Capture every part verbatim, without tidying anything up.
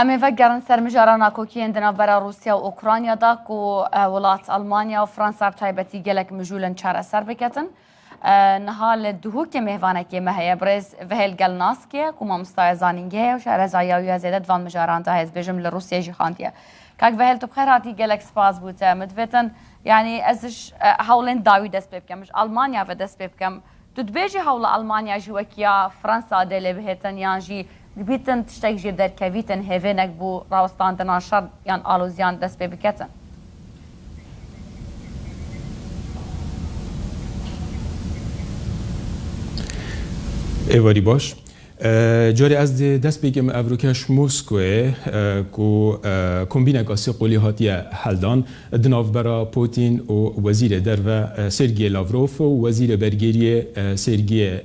Em ê vegerin ser mijara nakokiyên di navbera Rûsya û Ukrayna de ku, e, welat Almanya û Fransa bi taybetî gelek mijûl in çareser biketin. E, niha li Duhokê mêvanekê me heye, birêz Vehêl Gelnaskê ye ku mamosta ya zanîngehê ye û şarezayiya wî ya zêde di van mijaran de heye, ez bêjim li Rûsyayê jî xandiye. Kak Vehêl, tu bi xêr hatî, gelek spas bo te. Min divêtin, yanî ez ji, e, hewlên dawî dest pê bikim, ji Almanya ve dest pê bikim. Tu dibêjî hewla Almanya jî wek ya Fransa dê lê bihêtin yan jî dibîtin tiştek jê derkevîtin hêvênek bo rawestandina şer yan aloziyan dest pê biketin? Êvarî baş. E, carê ez dê dest pê kim evroke ji Moskoyê, e, ku, e, kombîneka sê qolî hatiye heldan di navbera Putin û Wezîrê Derve, e, Sergey Lavrov û Wezîrê Bergêriyê, e, Sergey, e,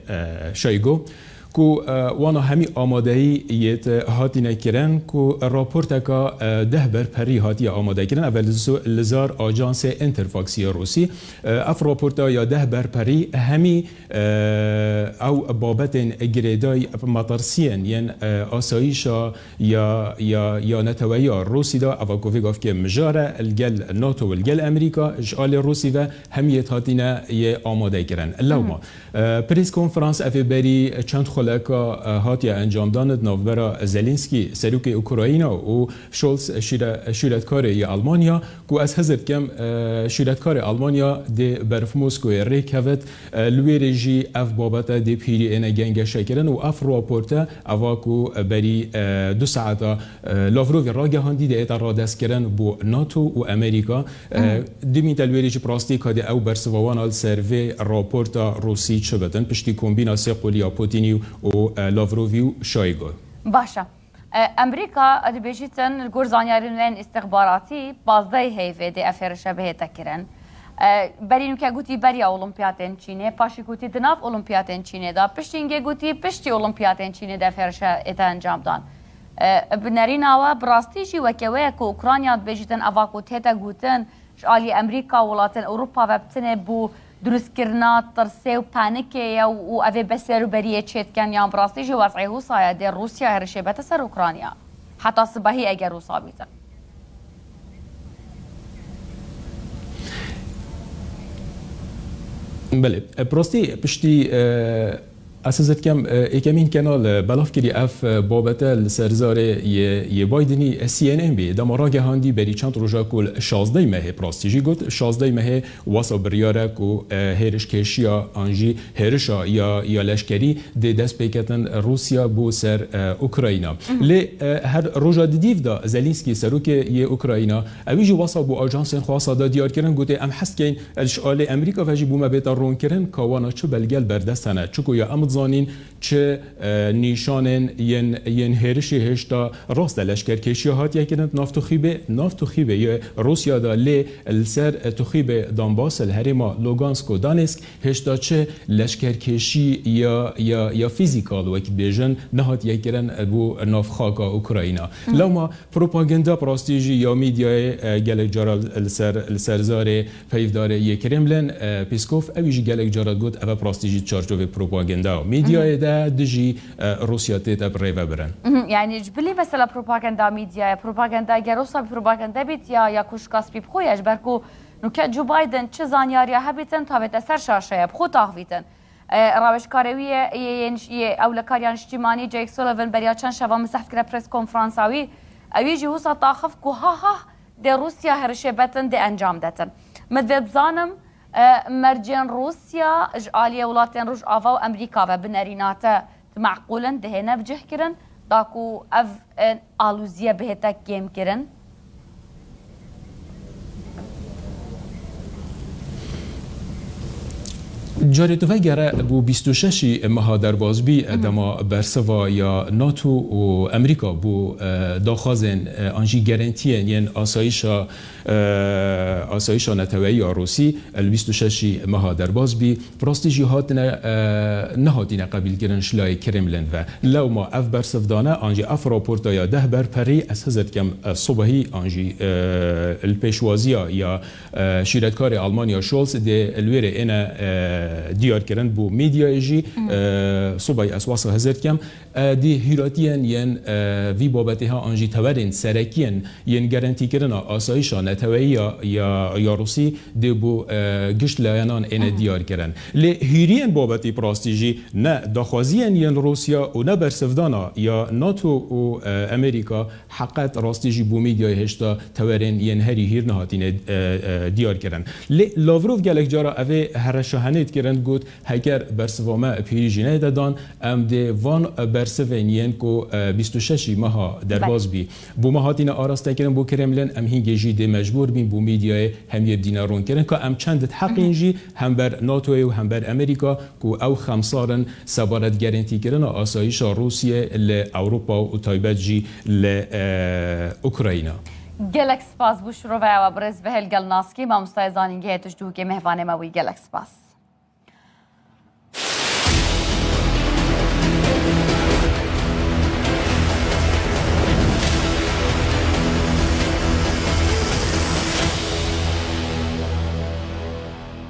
Shoygu, ku, e, wana hemî amadeyî yêt hatine kirin ku raporteka, e, deh berperî hatiye amade kirin. Ev li zo-, li zar ajansê Interfax ya Rûsî. E, ev raporta ya deh berperî hemî, e, ew babetên girêdayî metirsiyên yên, e, asayîşa ya, ya, ya neteweyî ya Rûsî de, eva ku vê gavkê mijar e li gel NATO û li gel Amerîka, ji alê Rûsî ve hemiyê hatine yê amade kirin. Lewma, e, press konferans evê berî çend xuleka, e, hatiye encamdan di navbera Zelensky, serokê Ukrayna, û Scholz, şîre-, şîretkarê yê Almanya, ku ez hizir dikim, e, şîretkarê Almanya dê berf Moskoyê rê kevit, e, li wêrê jî ev babete dê pîrî êne gengeşekirin û ev raporte eva ku berî, e, du saeta, e, Lavrovî ragehandî dê ête radestkirin bo NATO û Amerîka. E, dimîte li wêrê jî bi rastî ka dê ew bersiva wana li ser vê raporta Rûsî çi bitin, piştî kombîna sê qolî ya Putinî û, e, Lavrovî û Şaygo. Baş e. E, Amerîka, e, dibêjîtin, li gor zanyarî nû yên îstixbaratî, pazdehê heyvê dê ev hêrişe bihête kirin. E, berî nûke gotî beriya Olimpiyatên Çînê, paşî gotî di nav Olimpiyatên Çînê de, piştî hingê gotî piştî Olimpiyatên Çînê de ev hêrişe ête encamdan. E, bi nerîna we, bi rastî jî weke we ye ku Ukrayna dibêjîtin, eva ku tête gotin, ji alî Amerîka, welatên Ewropa ve bi tinê bo dirustkirina tirsê û panikê ye û, û ev ê bi serûberiyê çêdikin, yan bi rastî jî wez'ê wisa ye, dê Rûsya hêrişê bete ser Ukrayna? Heta sibehî eger wisa bîtin. Belê, bi rastî piştî, e, Ez hizir dikem, e, êkemîn kenal, e, belav kirî ev, e, babete li ser zarê yê, yê Bidenî, e, C N N bî. Dema ragehandî berî çend roja ku li şazdehê mehê, bi rastî jî got, şazdehê mehê wasa biryar e ku, e, hêrişkêşiya an jî hêrişa ya, ya leşkerî dê dest pê ketin Rûsya bo ser, e, Ukrayna. Lê, e, her roja didîv de Zelensky, serokê yê Ukrayna, ewî jî wasa bo ajansên xwe wasa da diyar kirin, gotê, em hez dikeyn, Ji alê Amerîka ve jî bo me bête ronkirin ka wana çi belge li ber dest hene. Çiko ya em dizanîn çi, e, nîşanên yên, yên hêrişê hêşta rast e. Leşkerkêşiya hatiye kirin di nav Tuxîbê, nav Tuxîbê yê Rûsya de, lê li ser, e, Tuxîbê Donbas, li herêma Lugansk û Donetsk hêşta çi leşkerkêşî ya, ya, ya fîzîkal, wekî dibêjin, nehatiye kirin, e, bo nav xaka Ukrayna. Lewma Propaganda bi rastî jî ya mîdyayê, e, gelek cara li ser, li ser zarê peyvdarê yê Kremlin, e, Peskov, ewî jî gelek cara got, ev bi rastî jî çarçovê propaganda û mîdyayê de dijî, e, Rûsya tête birêvebirin. Mhm, yani ji bilî mesela propaganda mîdyayê, propaganda eger wisa bir propaganda bît ya, ya ku şikast bî bi xwe ye, ji ber ku nûke Joe Biden çi zanyariya hebîtin, tavête ser şaşeye, bi xwe taxivîtin. E, rawêjkarê wî yê, yê, yê niş-, yê ewlekariya niştîmanî Jake Sullivan beriya çend şeva min sehf kire pres konferansa wî. Ewî jî wisa taxif ku ha ha dê Rûsya herişê betin dê encam detin. Min divê bizanim, e, mercên Rûsya ji aliyê welatên Rojava û Amerîka ve binerîna te di meqûl in dihêne bicihkirin, da ku ev, e, alûziye bihête kêmkirin? Carê tu vegere bo bîst û şeşî meha derbas bî, dema bersiva ya NATO û Amerîka bo, e, daxwazên, e, an jî gerentiyên yên asayişa, e, asayişa neteweyî ya Rûsî, e, li bîst û şeşî meha derbas bî. Bi rastî jî hatine, e, nehatine qebîlkirin ji layê Kremlin ve. Lewma ev bersivdane an jî ev raporta ya deh berperî, ez hizir dikim, e, sibehî an jî, e, li pêşwaziya ya, e, şîretkarê Almanya Scholz dê li wêrê êne, e, diyar kirin bo medyayê jî, e, subay ez wesa hizir dikem, e, di hîratiyên yên, e, vî babetê ha an jî tewerên serekiyên yên gerentîkirina asayîşa neteweyî ya, ya, ya Rûsî dê bo, e, gişt layanan êne diyar kirin. Lê hîriyên babetî bi rastî jî ne daxwaziyên yên Rûsya û ne bersivdana ya NATO û, e, Amerîka heqet rastî jî bo medyayê hêşta tewerên yên herî hîr nehatîne, e, e, diyar kirin. Lê Lavrov gelek cara evê hereşahenê dikirin, got, heger bersiva me pêrî jî neyde dan, em dê van bersivên yên ku, e, bîst û şeşî meha derbas bî, bo me hatîne arastekirin bo Kremlin, em hîngê jî dê mecbûr bîn bo medyayê hemiyê bidîne ronkirin, ka em çend diheqîn jî hember NATOyê û hember Amerîka ku ew xemsar in sebaret gerentîkirina asayîşa Rûsiyê li Ewropa û taybet jî li, e, Ukrayna. Gelek spas bo şiroveya we birêz Vehel Gelnaskî, mamostayê zanîngehê, tu ji Duhokê mêvanê me bûyî. Gelek spas.